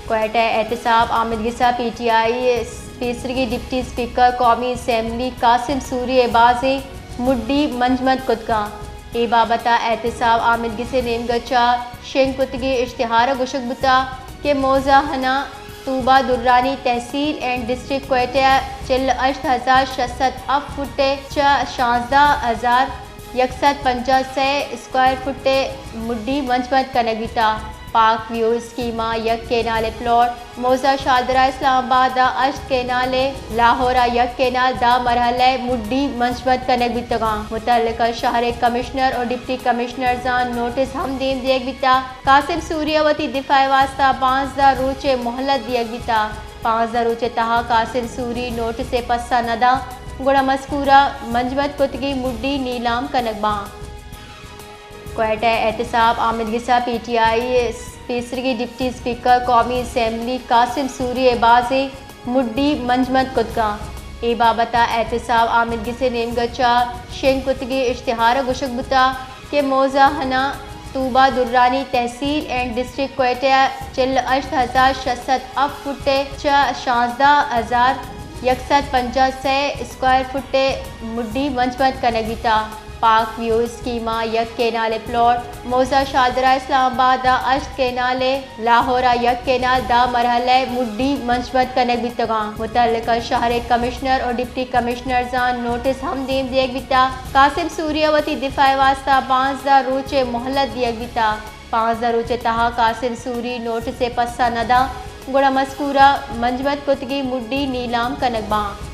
کوئٹہ، احتساب آمدگس ءَ پی ٹی آئی ءِ پیسریگیں ڈپٹی اسپیکر قومی اسمبلی قاسم سوری ءِ بازیں مڈی منجمد کتگاں۔ اے بابت ءَ احتساب آمدگس ءِ نیمگ ءَ چہ شنگ کتگیں اشتہار ءَ گوشگ بوتگ کہ موزہ ہنا توبہ درانی تحصیل اینڈ ڈسٹرکٹ کوئٹہ ءَ چل ءُ ہشت ہزار شش سد ہفت فٹ ءِ چہ شانزدہ ہزار یک سد پنجاہ سئے اسکوائر فٹ ءِ مڈی منجمد کنگ بیتگ۔ پاک ویو اسکیم ءِ یک کینال ءِ پلاٹ، موزہ شاہدرہ اسلام آباد ءَ ہشت کینال ءِ، لاہور ءَ یک کینال، دہ مرحلہ ءِ مڈی منجمد کنگ بیتگاں۔ متعلقہ شہر ءِ کمشنر ءُ ڈپٹی کمشنرزاں نوٹس ہم دیم دیگ بیتگ۔ قاسم سوری ءَ وتی دفاع ءِ واستہ پانزدہ روچ ءِ مہلت دیگ بیتگ۔ پانزدہ روچ ءِ تہا قاسم سوری نوٹس ءِ پسہ نہ دنت، گڑا مذکورہ منجمد کتگیں مڈی نیلام کنگ بنت۔ کوئٹہ، احتساب آمدگس ءَ پی ٹی آئی ءِ پیسریگیں ڈپٹی اسپیکر قومی اسمبلی قاسم سوری ءِ بازیں مڈی منجمد کتگاں۔ اے بابت ءَ احتساب آمدگس ءِ نیمگ ءَ چہ شنگ کتگیں اشتہار ءَ گوشگ بوتگ کہ موزہ ہنا توبہ درانی تحصیل اینڈ ڈسٹرکٹ کوئٹہ ءَ چل ءُ ہشت ہزار شش سد ہفت فٹ ءِ چہ شانزدہ ہزار یک سد پنجاہ سئے اسکوائر فٹ ءِ مڈی منجمد کنگ بیتگ۔ پاک ویو اسکیم ءِ یک کینال ءِ پلاٹ، موزہ شاہدرہ اسلام آباد ءَ ہشت کینال ءِ، لاہور ءَ یک کینال، دہ مرحلہ ءِ مڈی منجمد کنگ بیتگاں۔ متعلقہ شہر ءِ کمشنر ءُ ڈپٹی کمشنرزاں نوٹس ہم دیم دیگ بیتگ۔ قاسم سوری ءَ وتی دفاع ءِ واستہ پانزدہ روچ ءِ مہلت دیگ بیتگ۔ پانزدہ روچ ءِ تہا قاسم سوری نوٹس ءِ پسہ نہ دنت، گڑا مذکورہ منجمد کتگیں مڈی نیلام کنگ بنت۔